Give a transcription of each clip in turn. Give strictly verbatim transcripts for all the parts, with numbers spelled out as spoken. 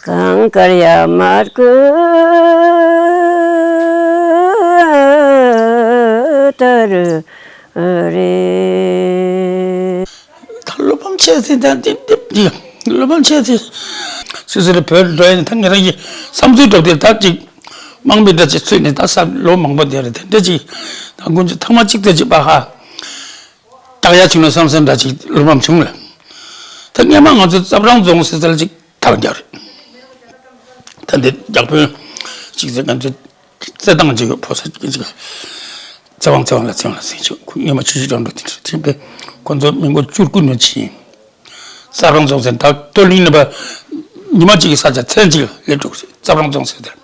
གངས་དཀར་ཡར་མར་བསྐོར་ལྟར་རེ། ད་བློ་ཕམ་ཆེ་ཚེ་ད་འདི་འདི་འདི་བློ་ཕམ་ཆེ་ཚེ། སོ་སོ་རེ་བོད་འགྲོ་ཡིན་ད་ངེད་རང་གི་བསམ་ཚུལ་འགྲོ་དེ་ད་ཅིག་དམངས་མི་འདྲ་ཅིག་ཚུད་ནས་ད་ས་ལོ་མང་པོ་དེ་རེད་དེ་འདྲ་ཅིག་ད་དགུན་ཆུ་ཐང་མ་གཅིག་ཙམ་ཅིག་པ་ཧ། བཏགས་ཡ་བྱུང་ན་བསམ་བསམ་འདྲ་ཅིག་བློ་ཕམ་བྱུང་ལ། ད་སྔས་མ་ང་ཚོ་རྩབ་རང་རྫོང་ཟེར་ས་ལ་ཅིག་དར་རྒྱག་རེད། ད་འདི་རྒྱག་དཔོན་ཅིག་ཟེར་ང་ཚོ་རྩེད་ཐང་ཅིག་ཕོ་གསར་ཅིག་ཅིག་ཚེ་དབང་ཚེ་དབང་ལ་ཚེ་དབང་ལ་ཟེར་ཅིག་ཁོ་སྔས་མ་ཆུ་ཤུར་འགྲམ་དུ་དེ་འདྲ་ཐིམ་པས་ཁོ་ཚོ་མི་མགོ་བཅུ་དགུ་ནས་ཕྱིན། རྩབ་རང་རྫོང་ཟེར་ད་སྟོད་གླིང་ནས་པ་ཉི་མ་གཅིག་གི་ས་ཆ་ཚན་གཅིག་ལ་སླེབས་འགྲོ་གི་རེད་རྩབ་རང་རྫོང་ཟེར་དེར།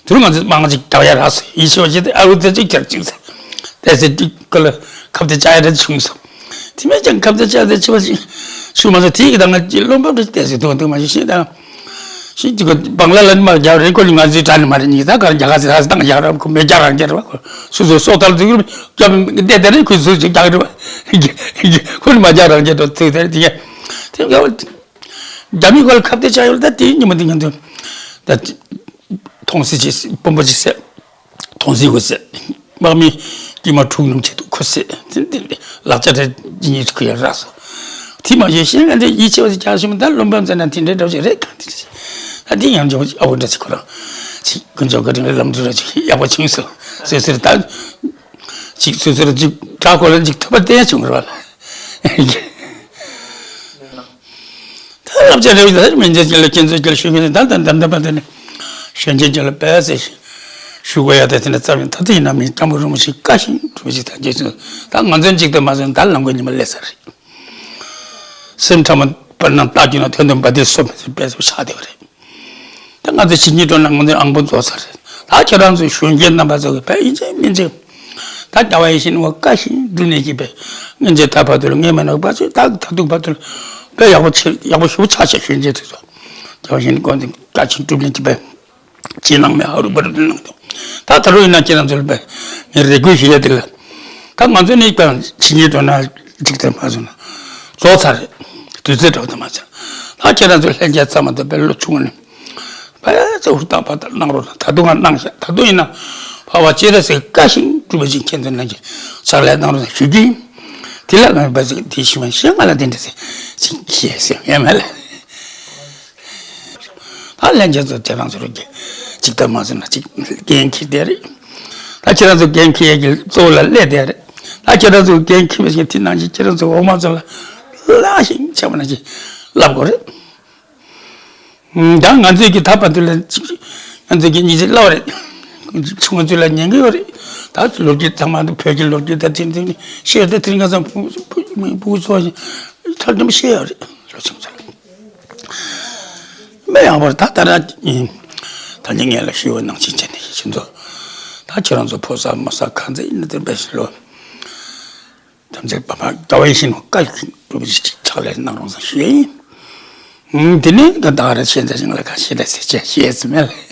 དེ་རུ་ང་ཚོས་དམངས་གཅིག་རྒྱག་ཡ་རག་སོ་ཡིད་ཆེས་པ་ཞིག་དེ་ཨ་རུ་ཙེ་གཅིག་རྒྱག་གཅིག་ཟེར། དེ་ཚེ་གཅིག་ཀ་ལ་ཁབ་དེ་ཅག་ཡ་རེ་བྱུང་སོང་། དེ་མིན་ཀྱང་ཁབ་དེ་ཅག་དེ་ཆེ་བ་ཞིག་ཞུ་མ་སོང་དེ་ཡི་ད་ང་ཅི་བློ་འབབ་རེ་དེ་ཚེ་དུང་དུང་མ་ཞིག་ཤེས་དང་། ཤིག་ཅིག་ག་བང་ལ་ལ་ནི་མ་རྒྱག་རེ་ཁོ་ནི་ང་ཚོའི་གྲ་ནི་མ་རེ་ཉིད་ད་གར་རྒྱག་ག་ཚེ་ད་སེ་དང་རྒྱག་ར་ཁོ་མེ་རྒྱག་རང་རྒྱག་ར་བ་ཁོ་སུ་སུ་སོ་ཐལ་ཚིག་རྒྱབ་བསྡད་དེ་རེ་ཁོས་སུ་ཅིག་རྒྱག་རེ་བ། ཁོ་ནི་མ་རྒྱག་རང་རྒྱག་ར་ཚིག་དེ་རེ་དེ་ཡ་དེ་ཡ། རྒྱ་མི་ཁོ་ལ་ཁབ་དེ་ཆགས་ཡོད་ད་དེའི་ཉི་མ་དེ་ང་ཚོ་ད་མཐོང་སྲིད་ཅིག་སྤོམ་པོ་ཅིག་བསད། མཐོང་སྲིད་ཁོ་བསད། དམག་མི་དཀྱུས་མ་དྲུག་ནམ་ཆེད་དུ་ཁོ་བསད་དེ་དེ་ལག་ཆ་དེ་ཉིད་ཁོ་ཡར་རག་སོང་། དེ་མ་ཡོད་གཞན་ང་ཚོ་ཡིད་ཆེས་པ་ཞིག་རྒྱག་ཤི་མ་ད་བློ་འབབ་མཛད་ན་དེ་འདྲའི་འདྲ་བ་ཞིག་རེད་གང་དེ་རེད། ད་དེ་ཡང་འཇོག་ཨ་བོ་འདྲ་ཅིག་ཁོ་རང་ཅིག་དཀོན་མཆོག་གི་རིང་ལ་ལམ་འགྲོ་ར་ཅིག་ཡག་པོ་བྱུང་སོང་། སོ་སོར་ད་ཅིག་སོ་སོར་ཅིག་དྲག་ཁོ་ལ་ཅིག་ཐུབ་པ་བསྟན་བྱུང་ར་བ་ལ། ད་བསླབ་བྱ་རེ་བ་ད་མི་འཇལ་ཅན་ལ་ཁྱེད་ཚོ་ཀྱང་ཞུ་མཁན་ད་ད་ད་ད་པ་དེ་ནི་གཞོན་སྐྱེས་ཀྱང་ལ་བས་ཟེར་ཞུ་དགོས་ཡ་ད་དེ་འདྲ་ཙམ་ཡིན། ད་ལྟ་ཡིན་ན་མི་སྤྲང་པོ་རུ་མོ་ཞིག་བཀའ་བཞིན་སྒྲུབ་ཅིག་ད་རྗེས་སུ་ད་ང་ཚོ་གཅིག་ཏུ་མ་སོན་ད་ལམ་གོ་ཉི་མ་སླེབས་ས་རེད། སེམས་ཕྲ་མོ་པར་ན་རྟགས་ཀྱི་ན་དོན་དུ་འབའ་དེ་སོ་མི་སྲིད་པས་སོ་ཆགས་བསྡད་པ་རེད། ད་ང་ཚོ་ཕྱི་ཉིན་འགྲོ་ན་ང་ཚོའི་ཨང་པོ་རྫོགས་ཚར་རེད། ད་ཁྱེད་རང་ཚོའི་གཞོན་སྐྱེས་རྣམ་པ་ཚོ་གི་བས་ཡིན་ཚེ་མིན་ཚེ། ད་རྒྱལ་བ་ཡིད་བཞིན་ནོར་བུ་བཀའ་བཞིན་སྒྲུབ་ནས་ཀྱི་བས་སྔོན་ཆད་ད་བར་དུ་ལ་ངས་མེད་ནོར་བུ་ཚོས་ད་ད་ཐུག་བར་དུ་ལ་བས་ཡག་པོ་ཆེ་ཡག་པོ་ཞེ་པོ་ཆགས་ཤག་གཞོན་སྐྱེས་ཚོ་རྒྱལ་བ་ཡིད་བཞིན་དགོན་འདི་བཀའ་བཞིན་སྒྲུབ་ནས་ཀྱི་བས་ཅི་གནང་མེད་ཧ་རུ་བ་རུ་གནང་འདུག་ད་ད་རུང་ཡིན་ན་ཁྱེད་རང་ཚོ་ལ་བས་ངས་རེ་སྐུལ་ཞུ་ཡ་དེ་ལ། ད་ང་ཚོ་ནི་ཀྱང་ཕྱི་ཉིན་འགྲོ་ན་འགྲིག་ཚར་མ་སོང་ན་རྫོགས་ཚར་རེད། དུས་ཚོད་འགྲོ་དུ་མ་ཚར། ད་ཁྱེད་རང་ཚོ་ལྷན་རྒྱས་ཚང་མ་དང་བས་ལོ་ཆུང་བ་ནས། བས་ཚེ་ཧུར་ཐག་པ་དང་གནང་རོགས་གནང་། ད་དུང་ང་གནང་ཤག་ད་དུང་ཡིན་ན་འཕགས་པ་སྤྱན་རས་གཟིགས་བཀའ་བཞིན་སྒྲུབ་པ་ཅིག་ཁྱེད་ཚོ་གནང་གི་ཕྱག་ལས་གནང་རོགས་གནང་ཞུ་རྒྱུ་ཡིན། དེ་ལ་ང་བས་ཚིག་དེ་ཞུ་མ་ཤེས་ང་ལ་དེ་འདྲ་ཟེར་ཅིག་ཤེས་ཟེར་ངས་མ་ལ། ད་ལྷན་རྒྱས་ཚོ་དེ་རང་ཚོ་རུ་གཅིག་ལྟར་མ་ཟེར་ན་གཅིག་འགན་འཁྱེར་བསྡད་རེད། ད་ཁྱེད་རང་ཚོ་འགན་འཁྱེར་ཡས་ཀྱི་གཙོ་བོ་ལ་སླེབས་བསྡད་རེད། ད་ཁྱེད་རང་ཚོ་འགན་འཁྱེར་བའི་ཞིག་དེ་ནང་བཞིན་ཁྱེད་རང་ཚོ་འོག་མ་ཚོ་ལ་ལ་ཞིག་ཆགས་པ་ནང་བཞིན་བསླབ་དགོས་རེད། ད་ང་ཚོས་ཀྱི་ད་བར་དུ་ལ་ཅིག་ང་ཚོས་ཀྱི་ཉིན་ཅིག་བསླབ་རེད། ཆུང་ང་ཚོས་ལ་ཉན་གི་ཡོད་རེད། ད་ལོ་རྒྱུས་ཚང་མ་ད་བོད་ཀྱི་ལོ་རྒྱུས་ད་དེ་འདི་ཤེས་ད་དེ་རིང་ཁ་སང་ཕུ་ཕུ་ཕུ་ཚོ་ཐར་འདི་མ་ཤེས་ཡོད་རེད་ལོ་ཆུང་ཚོ་ལ། མི་ཡག་པར་ད་ལྟ་ར་ཡིན། ད་ནི་ངས་ལ་ཞུ་བ་ནང་བཞིན་བྱས་ནས་ཤིན་ཏུ། ད་ཁྱེད་རང་ཚོ་ཕོ་གསར་མོ་གསར་གང་ཚེ་ཡིན་ན་དེ་འབད་ཞིག་ལོ། ཐམས་ཅད་པ་ཕ་དགའ་བའི་ཞིང་བཀའ་བཞིན་སྒྲུབ་པའི་ཕྱག་ལས་གནང་རོགས་ཟེར་ཞུ་ཡ་ཡིན། དེ་ནས་ད་ད་ར་ཤེས་ཚེ་ཞིང་ལ་ཁ་ཤས་ལ་ཟེར་བྱས་ཤེས་ཟེར་མེད་ལ།